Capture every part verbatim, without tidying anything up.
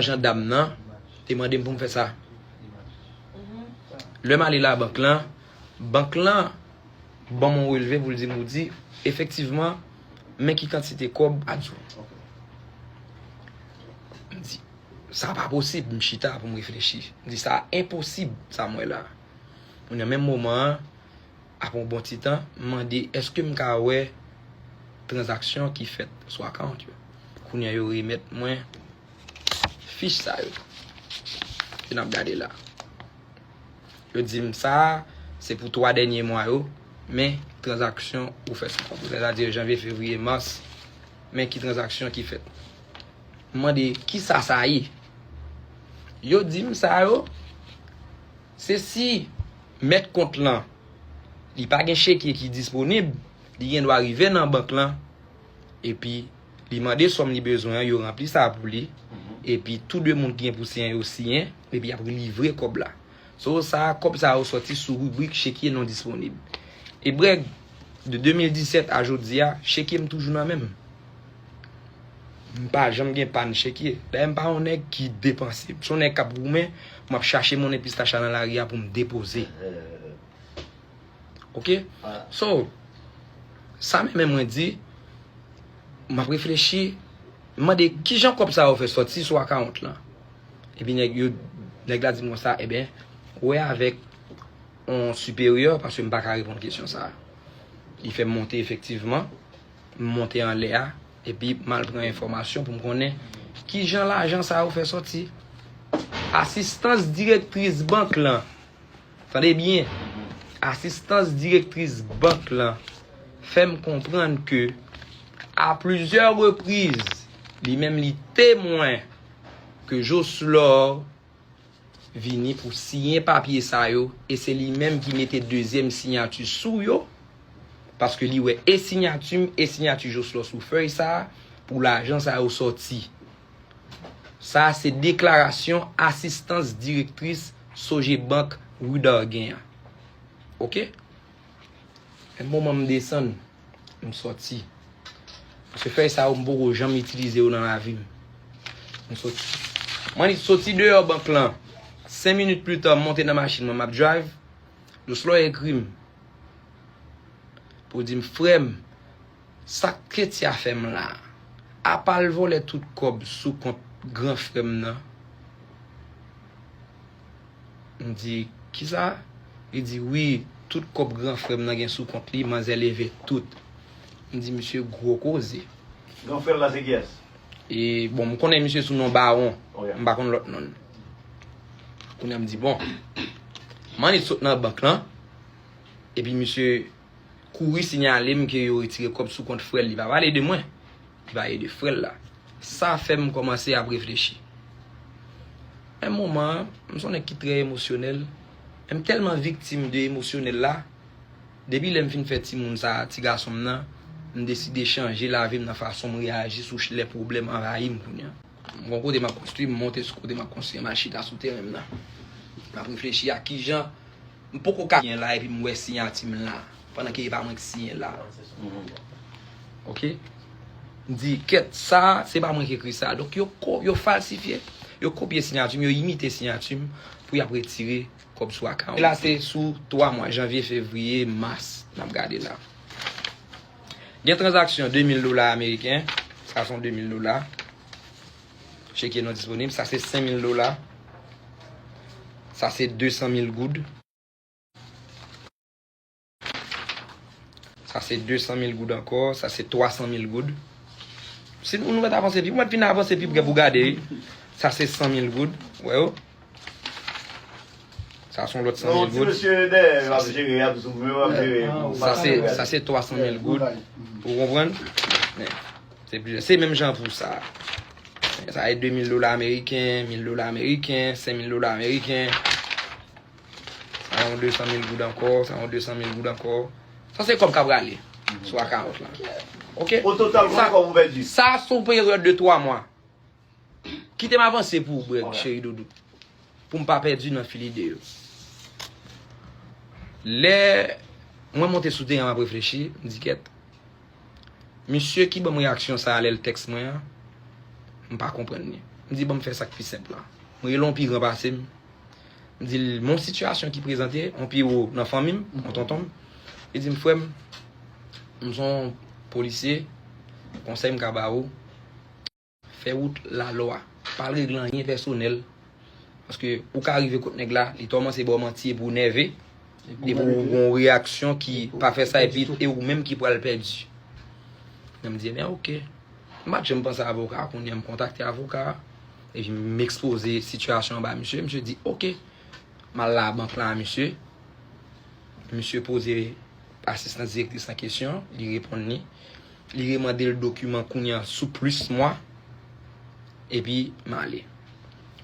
Jan dam nan te mande m pou m fè sa. Lè m ale labank lan, bank lan ban m yon relve pou l di m, ou di, efektivman, men ki kantite kòb a di w. M di, sa pa posib, m chita pou m reflechi. M di, sa enposib, sa m wè la. Kounye a, menm moman an, apre yon bon ti tan, m mande, èske m ka wè tranzaksyon ki fèt sou akawont yo? Kounye a, yo remèt mwen fich sa yo. Ke n ap gade la. Yo di m sa, se pou twa dènye mwa yo, men tranzaksyon ou fè sou kont ou. Sètadi janvye, fevriye, mas, men ki tranzaksyon ki fèt. M mande, kisa sa ye? Yo di m sa yo, se si mèt kont lan, li pa gen chekye ki disponib, li gen dwa rive nan bank lan, epi li mande sòm li bezwen an, yo ranpli sa pou li, epi tou de moun ki gen pou siyen yo siyen, epi y ap livre kòb la. So, sa, kòb sa yo sòti sou ribrik chekye non disponib. E Brèg, de de mil disèt a jodi a, chekye m toujou nan men m. M pa janm gen pàn chekye. Dayè, m pa yon nèg ki depanse. M se yon nèg k ap goumen, m ap chache monnen pistach la nan lari a pou m depoze. Oke? So, sa menm mwen di, m ap reflechi, m mande kijan kòb sa yo fè sòti sou akawont lan. Epi nèg yo, nèg la di m konsa, ebyen, wè avèk yon siperyè, paske m pa ka reponn kesyon sa a. Li fè m monte efektivman, m monte anlè a, epi m al pran enfòmasyon pou m konnen kijan lajan sa yo fè sòti. Asistans direktris bank lan, tande byen, asistans direktris bank lan fè m konprann ke, a plizyè repriz, li menm li temwen ke Jocelor vini pou siyen papye sa yo, e se li menm ki mete dezyèm siyati sou yo, paske li wè e siyati m, e siyati Jocelor sou fèy sa a, pou lajan sa yo sòti. Sa a se deklarasyon asistans direktris Sogebank Rue Darguen an. Oke? Menm moman m desann, m sòti. Paske fèy sa yo, m poko janm itilize yo nan lavi m. M sòti. M annik sòti deyò bank lan. Senk minit pita, m monte nan machin mwen, m ap drive. Jocelor ekri m. Pou di m, frè m, sa k Ketia fè m la? Apa l vòlè tout kòb sou kont gran frè m nan? M di, kisa? Li di, wi, tout kòb gran frè m nan gen sou kont li, manzè leve tout. M di, misye gwo koze. Gran frè l la se kiyès? E, bon, m konnen misye sou non Bawon. M pa konn lòt non l. Kounye a m di, bon, m annik sot nan bank lan, epi misye kouri siyale m ke yo retire kòb sou kont frè l. Li pa pale de mwen. Li pale de frè l la. Sa fè m kòmanse ap reflechi. Yon moman, m se yon nèg ki trè emosyonèl. M tèlman viktim de emosyonèl la. Depi lè m fin fè timoun sa, ti gason m nan, m deside chanje lavi m nan fason m reyaji sou lè pwoblèm anvayi m kounye a. M gon kote m ap konstwi, m monte sou kote m ap konstwi an, m al chita sou teren m nan. M ap reflechi a kijan m poko ka siyen la epi m wè siyati m la, pandan ke e pa mwen k siyen la. Oke? M di, kèt, sa, se pa mwen k ekri sa. Donk, yo ko-, yo falsifye, yo kopye siyati m, yo imite siyati m pou y ap retire kòb sou akawont. La, se sou twa mwa, janvye, fevriye, mas, n ap gade la. Gen tranzaksyon de mil dola ameriken, sa se yon de mil dola. Chekye non disponib, sa se senk mil dola. Sa se de san mil goud. Sa se de san mil goud ankò, sa se twa san mil goud. Si nou, nou mèt avanse pi, ou mèt vin avanse pi pre pou gade, wi. Sa se san mil goud, wè yo. Sa se yon lòt san mil goud. Non, ti mesye dèyè yo ap jere, y ap zoome, yo ap jere. Sa se, sa se twa san mil goud. Ou konprann? Men, se plizyè, se menm jan pou sa. Sa e de mil dola ameriken, mil dola ameriken, senk mil dola ameriken. Sa yon de san mil goud ankò, sa yon de san mil goud ankò. Sa se kòb k ap rale sou akawont lan. Oke? O total, konbyen kòb ou pèdi? Sa sou peryòd de twa mwa. Kite m avanse pou ou, Brèg, cheri doudou. Pou m pa pèdi nan fil ide yo. Lè mwen monte sou teren an, m ap reflechi, m di, kèt. Misye ki ban m reyaksyon sa a lè l tèks mwen an, m pa konprann li. M di, "Ban m fè sa k pi senp lan." M rele yon pi gran pase m. M di l, "Mon sitiyasyon ki prezante, yon pi wo nan fanmi m, yon tonton m." Li di m, "Frè m, m se yon polisye, konsèy m ka ba ou, fè wout lalwa. Pa al regle anyen pèsonèl. Paske ou ka rive kot nèg la, li kòmanse ba w manti epi ou nève, epi ou gen yon reyaksyon ki pa fè sa, epi e ou menm ki pral pèdi." Men m di, "Ebyen, oke." M pa t janm panse avoka a, kounye a m kontakte avoka a, epi m ekspoze sitiyasyon an ba misye. Misye di, "Oke." M al labank lan a misye. Misye poze asistan direktris lan kesyon, li reponn li. Li remande l dokiman kounye a sou plis mwa. Epi m ale.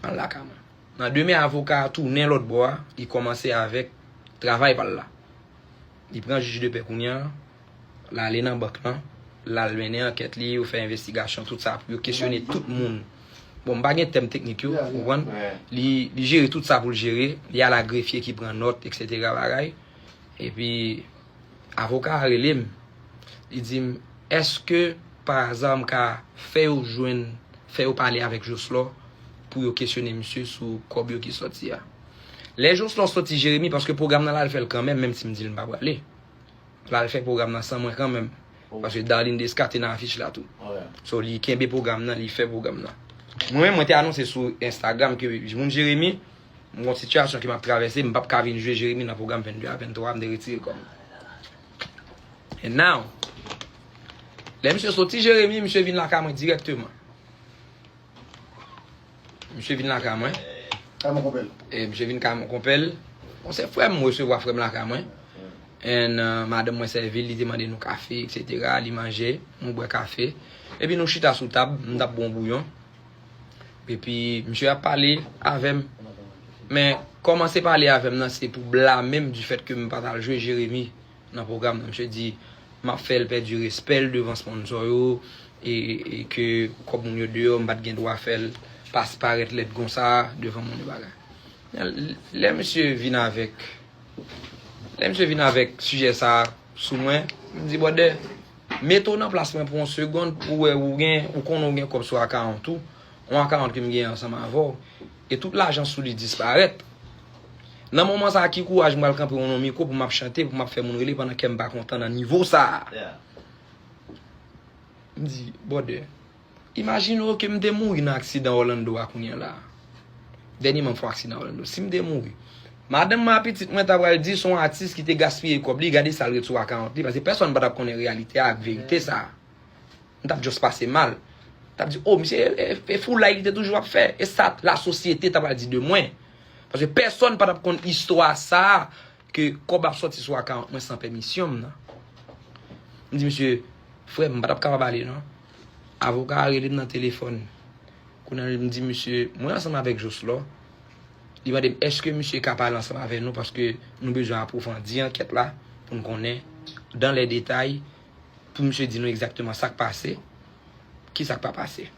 M al lakay mwen. Nan demen, avoka a tounen lòt bò a, li kòmanse avèk travay pa l la. Li pran jij de pè kounye a, l ale nan bank lan, l al mennen ankèt li, yo fè envestigasyon, tout sa, pou yo kesyone tout moun. Bon, m pa gen tèm teknik yo, ou konprann? Li, li jere tout sa pou l jere, li al a grefye ki pran nòt, eksetera bagay. Epi, avoka a rele m, li di m, "Èske, pa aza, m ka fè yo jwenn, fè yo pale avèk Jocelor pou yo kesyone misye sou kòb yo ki sòti a?" Lè Jocelor sòti Jeremi, paske pwogram nan l al fè l kanmenm, menm si m di l m pa prale. L al fè pwogram nan san mwen kanmenm. Paske Darline Desca te nan afich la tou. So, li kenbe pwogram nan, li fè pwogram nan. Mwen menm, mwen te anonse sou Instagram ke moun Jeremi, m gon sitiyasyon ke m ap travèse, m p ap ka vin jwe Jeremi nan pwogram vennde a venntwa, m te retire kò m. And now, lè misye soti Jeremi, misye vin lakay mwen dirèkteman. Misye vin lakay mwen. Kay mon konpè l. E misye vin kay mon konpè l. Bon, se frè m, m resevwa frè m lakay mwen. And, uh, madanm mwen sèvi l, li te mande nou kafe, eksetera. Li manje, nou bwè kafe. Epi nou chita sou tab, m t ap bwè yon bouyon. Epi misye ap pale avè m. Men kòmanse pale avè m nan, se pou blame m du fait ke m pa t al jwe Jeremi nan pwogram nan. Misye di, m ap fè l pèdi respè l devan sponsor yo, e, e ke kòb moun yo deyò, m pa t gen dwa fè l pas parèt lèd konsa devan moun yo bagay. Lè misye vin avèk, lè misye vin avèk sijè sa a sou mwen, m di, "Brother, mete w nan plas mwen pou yon segonn pou w wè ou gen, ou konnen ou gen kòb sou akawont ou, yon akawont ke m gen ansanm avè w, e tout lajan sou li disparèt. Nan moman sa a, ki kouraj m pral kanpe yon non mikwo pou m ap chante, pou m ap fè moun rele pandan kè m pa kontan nan nivo sa a?" M di, "Brother, imajine w ke m te mouri nan aksidan Orlando a kounye a la. Dènyèman m fè yon aksidan Orlando. Si m te mouri, madanm mwen ak pitit mwen ta pral di se yon atis ki te gaspiye kòb li, gade sa l ret sou akawont li, paske pèsonn pa t ap konnen reyalite a ak verite sa a. M t ap just pase mal. M t ap di, 'Oh, misye, e, e, e foulay li te toujou ap fè. E sa lasosyete ta pral di de mwen.'" Paske pèsonn pa t ap konn istwa sa a, ke kòb ap sòti sou akawont mwen san pèmisyon m nan. M di misye, "Frè m, m pa t ap kapab ale non." Avoka a rele m nan telefòn. Kounye a m di misye, "Mwen ansanm avèk Jocelor." Li mande m, "Èske misye ka pale ansanm avè nou paske nou bezwen apwofandi ankèt la pou n konnen dan lè detay, pou misye di nou egzakteman sa k pase, ki sa k pa pase?"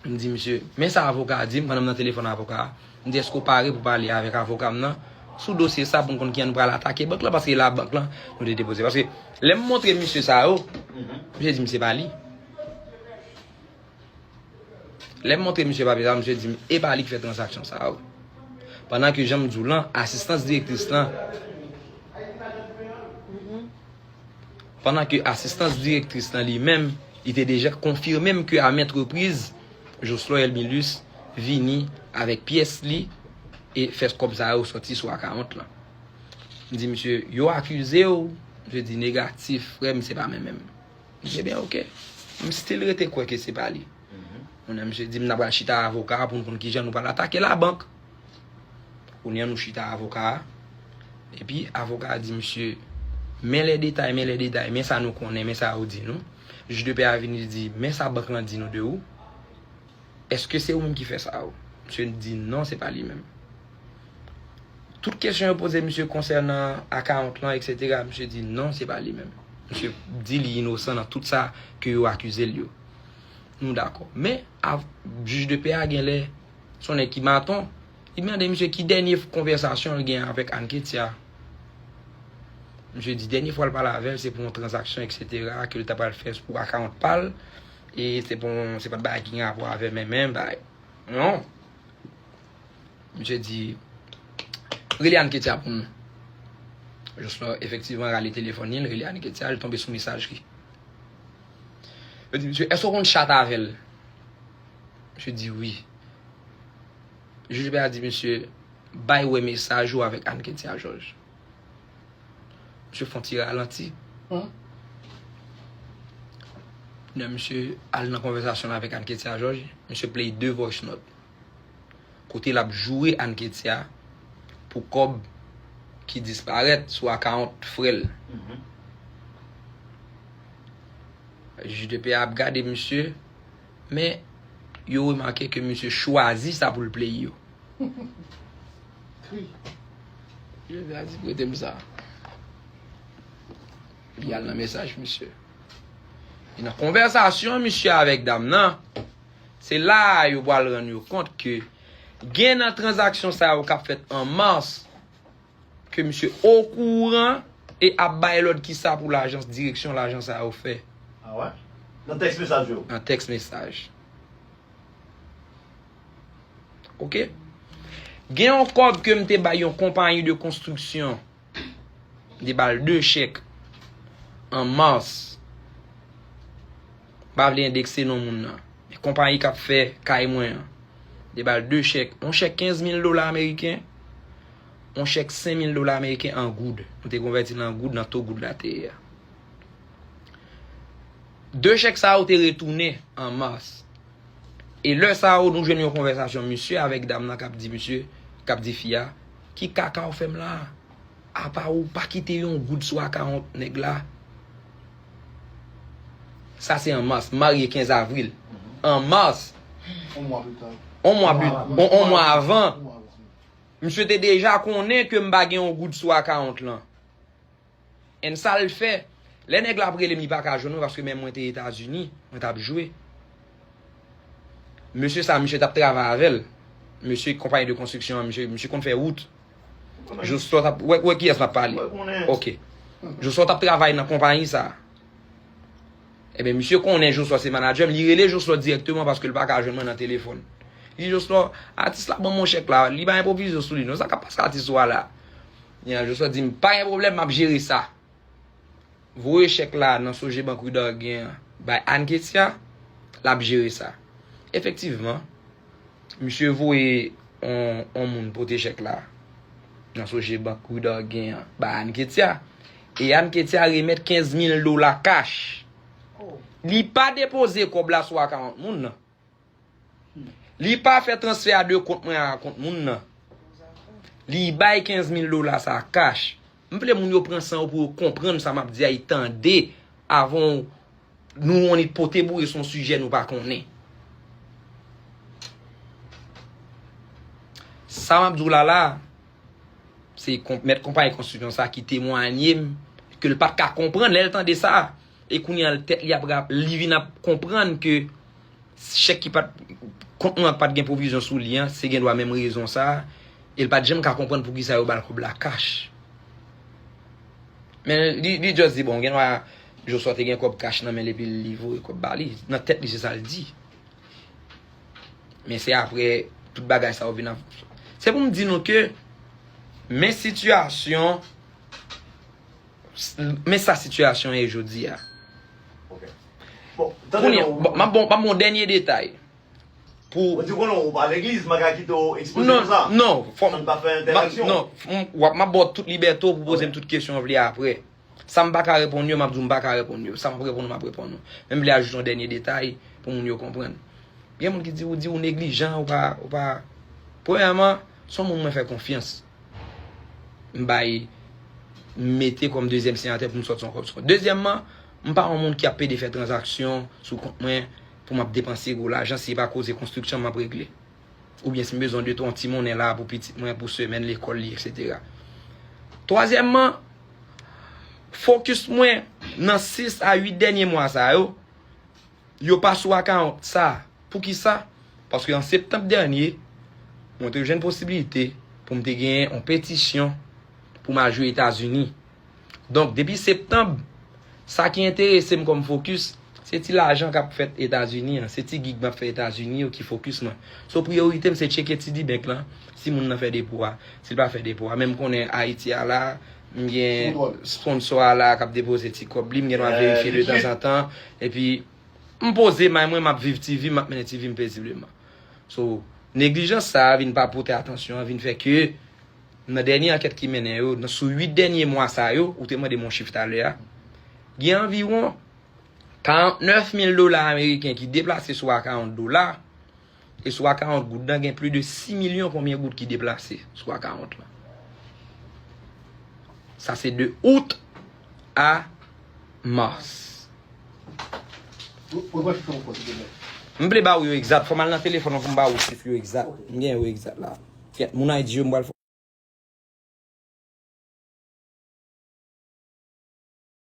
M di misye, "Men sa avoka a di m pandan m nan telefòn avoka a." M di, "Èske w pare pou pale avèk avoka m nan sou dosye sa pou n konn kijan nou pral atake bank lan, paske e labank lan nou te depoze?" Paske lè m montre misye sa yo, misye di m se pa li. Lè m montre misye papye sa, misye di m e pa li ki fè tranzaksyon sa yo. Pandan ke jan m di w lan, asistans direktris lan, pandan ke asistans direktris lan li menm, li te deja konfime m ke a maintes reprises, Jocelor Elmilus vini avèk pyès li e fè kòb sa yo sòti sou akawont lan. M di misye, "Yo akize w?" Misye di, "Negatif, frè m, se pa mwen menm." M di, "Ebyen, oke." M still rete kwè ke se pa li. Kounye a misye di m, "N a pral chita avoka a pou n konn kijan nou pral atake labank." Kounye a nou chita avoka a. Epi avoka a di misye, "Men lè detay, men lè detay, men sa nou konnen, men sa yo di nou." Jij de pè a vini, li di, "Men sa bank lan di nou de ou. Èske se ou menm ki fè sa yo?" Misye di, "Non, se pa li menm." Tout kesyon yo poze misye konsènan akawont lan, eksetera, misye di, "Non, se pa li menm." Misye di li inosan nan tout sa ke yo akize l yo. Nou dakò. Men, av-, jij de pè a genlè, se yon nèg ki maton, li mande misye ki dènye f-, konvèsasyon l gen avèk Anne Ketia. Misye di dènye fwa l pale avè l, se pou yon tranzaksyon, eksetera, ke l ta pral fè pou akawont pa l, e se pou yon, se pa t bagay ki gen rapò avè men, men, bagay. Non. Misye di, rele Anne Ketia pou nou. Jocelyn efektivman rale telefòn li, l rele Anne Ketia, l tonbe sou mesajri. Yo di misye, èske w konn chat avè l? Misye di wi. Jij de pè a di misye, bay wè mesaj ou avèk Anne Ketia Georges. Misye fè yon ti ralanti. Lè misye al nan konvèsasyon l avèk Anne Ketia Georges, misye play de voice note. Kote l ap joure Anne Ketia pou kòb ki disparèt sou akawont frè l. Jij de pè a ap gade misye, men yo remake ke misye chwazi sa pou l play yo. Jij de pè a di, prete m sa. Li al nan mesaj misye. E nan konvèsasyon misye avèk dam nan, se la a yo pral rann yo kont ke gen nan tranzaksyon sa yo k ap fèt an mas, ke misye okouran e ap bay lòd kisa pou lajans, direksyon lajan sa yo fè. Ah ouais? Nan tèks mesaj yo? Nan tèks mesaj. Oke? Gen yon kòb ke m te bay yon konpayi de konstriksyon. M te ba l de chèk an mas. M pa vle endekse non moun nan. Men konpayi k ap fè kay mwen an. M te ba l de chèk. Yon chèk kenz mil dola ameriken, yon chèk senk mil dola ameriken an goud. M te konvèti l an goud nan to goud la te ye a. De chèk sa yo te retounen an mas. E lè sa yo, nou jwenn yon konvèsasyon misye avèk dam nan k ap di misye, k ap di fi a, ki kaka w fè m la a? Apa ou pa kite yon goud sou akawont nèg la? Sa se an mas, m marye kenz avril. An mas, yon mwa pita, yon mwa pli, yon, yon mwa avan, misye te deja konnen ke m pa gen yon goud sou akawont lan. And sa l fè, lè nèg la ap rele m, li pa ka jwenn mwen paske menm mwen te Etazini, mwen t ap jwe. Mesye sa, misye t ap travay avè l. Mesye konpayi de konstriksyon an, misye, misye konn fè wout. Jocelyn t ap, wè, wè kiyès m ap pale. Oke. Jocelyn t ap travay nan konpayi sa. Ebyen, misye konnen Jocelyn se manadjè m, li rele Jocelyn dirèkteman paske l pa ka jwenn mwen nan telefòn. Li di, Jocelyn, atis la ban m yon chèk la, li pa enpwovize sou li non, sa k ap pase atis ou a la? Jocelyn di m, pa gen pwoblèm, m ap jere sa. Voye chèk la nan Sogebank Rue d'Orgueil an bay Anne Ketia, l ap jere sa. Efektivman, misye voye yon, yon moun pote chèk la nan Sogebank Rue d'Orgueil an bay Anne Ketia. E Anne Ketia remèt kenz mil dola kach. Li pa depoze kòb la sou akawont moun nan. Li pa fè transfè a de kont mwen a kont moun nan. Li bay kenz mil dola sa kach. M vle moun yo pran san yo pou yo konprann sa m ap di a, e tande avan nou annik pote boure sou yon sijè nou pa konnen. Sa m ap di w la la, se kon-, mèt konpayi konstriksyon sa ki temwanye m ke l pa t ka konprann lè l tande sa. E kounye a, tèt li ap rap-, li vin ap konprann ke chèk ki pa t, kont mwen an pa t gen pwovizyon sou li an, se gendwa menm rezon sa a, e l pa t janm ka konprann poukisa yo ba l kòb la kach. Men li, li just di, bon, gendwa Joshua te gen kòb kach nan men l epi li voye kòb ba li. Nan tèt li, se sa l di. Men se apre tout bagay sa yo vin ap, se pou m di nou ke men sitiyasyon, men sa sitiyasyon ye jodi a. Ok. Bon, tande kounye a, non, bon, m ap bon, m ap bon dènye detay. Pou ou di konnen ou pa legliz, m pa ka kite w ekspoze konsa. Non, non, fò m, san n pa fè entèraksyon. Non, m, w ap, m ap ba w tout libète w pou poze m tout kesyon w vle apre. Sa m pa ka reponn yo, m ap di w m pa ka reponn yo. Sa m ap reponn ou, m ap reponn ou. Men m vle ajoute yon dènye detay pou moun yo konprann. Gen moun ki di ou, di ou neglijan, ou pa, ou pa. Premyèman, se yon moun mwen fè konfyans. M bay, m mete kòm dezyèm siyatè pou m sòti yon kòb sou kont. Dezyèmman, m pa yon moun ki ap pede fè tranzaksyon sou kont mwen pou m ap depanse gwo lajan si se pa koze konstriksyon m ap regle. Oubyen si m bezwen de twa ti monnen la pou pitit mwen, pou semèn lekòl li, etsetera. Twazyèmman, fokis mwen nan sis a uit dènye mwa sa yo, yo pa sou akawont sa. Poukisa? Paske an septanm dènye, mwen te jwenn posibilite pou m te genyen yon petisyon pou m al jwe Etazini. Donk, depi septanm, sa ki enterese m kòm fokis, Se ti lajan k ap fèt Etazini an, se ti gig m ap fè Etazini yo ki fokis mwen. So, priyorite m se tcheke T D Bank lan, si moun nan fè depo a, si l pa fè depo a. Men m konnen Ayiti a la, m gen sponsò a la k ap depoze ti kòb li, m gen dwa verifye de tanzantan. Epi, m poze may mwen, m ap viv ti vi, m ap mennen ti vi m pezibleman. So, neglijans sa a vin pa pote atansyon, vin fè ke nan dènye ankèt ki mennen yo, nan sou uit dènye mwa sa yo, ou te mande m yon chif talè a, gen anviwon karant nèf mil dola ameriken ki deplase sou akawont dola, e sou akawont goud lan gen plis de sis milyon konbyen goud ki deplase sou akawont lan. Sa se de out a mas. M vle ba ou yo egzat, fò m al nan telefòn mwen pou m ba ou chif yo egzat. M gen yo egzat la. Kèt, moun Ayiti yo, m pral